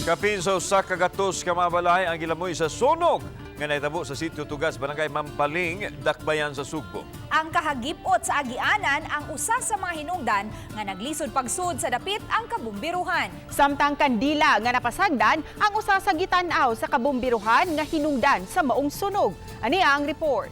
Kapin sa 100 ka mga balay ang gilamoy sa sunog nga nahitabo sa Sitio Tugas, Barangay Mambaling, Dakbayan sa Sugbo. Ang kahagipot sa agianan ang usa sa mga hinungdan nga naglisod pagsud sa dapit ang kabumbiruhan. Samtang kandila nga napasagdan ang usa sa gitan-aw sa kabumbiruhan nga hinungdan sa maong sunog. Ani ang report.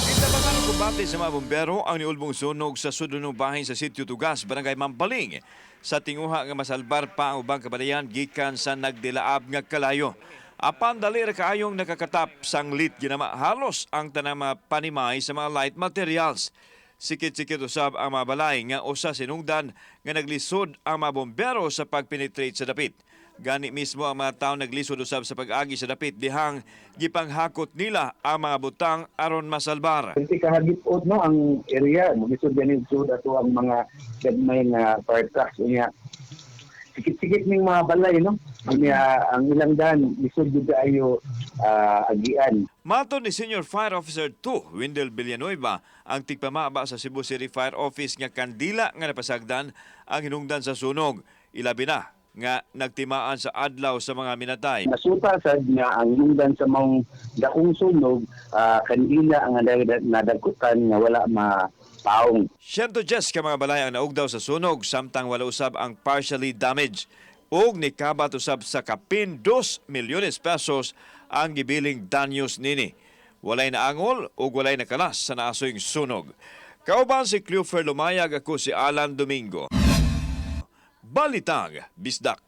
Gitabangan og kumbate sa mga bombero ang niulbong sunog sa sudlonong bahin sa Sitio Tugas, Barangay Mambaling. Sa tinguha nga masalbar pa ang ubang kabalayan gikan sa nagdilaab nga kalayo. Apan dali ra kaayong nakakatap, sanglit ginama halos ang tanang mga panimay sa mga light materials. Sikit-sikit usab ang mga balay nga usa sinungdan nga naglisod ang mga bombero sa pagpenetrate sa dapit. Gani mismo ang mga tao naglisod usab sa pag-agi sa dapit dihang gipanghakot nila ang mga butang aron masalbar. Kasi kahagipot, no, ang area, magisod gani sud ato ang mga gagmay nga fire trucks, unya sikit-sikit ning mga balay, no, unya ang ilang daan lisod jud kaayo agian. Matod ni Senior Fire Officer 2, Wendell Villanueva, ang tigpamaba sa Cebu City Fire Office nga kandila nga napasagdan ang hinungdan sa sunog. Ilabi na nga nagtimaan sa adlaw sa mga minatay. Nasuta sad nga ang hinungdan sa maong dakong sunog, kandila ang nadagkutan nga wala mapaong. 110 ka mga balay ang naugdaw sa sunog samtang wala usab ang partially damaged. Ug nikabat usab sa kapin 2 milyones pesos ang gibiling danyos nini. Walay naangol ug walay nakalas sa naasoyng sunog. Kauban si Cleofer Lumayag, ako si Alan Domingo. Balitang Bisdak.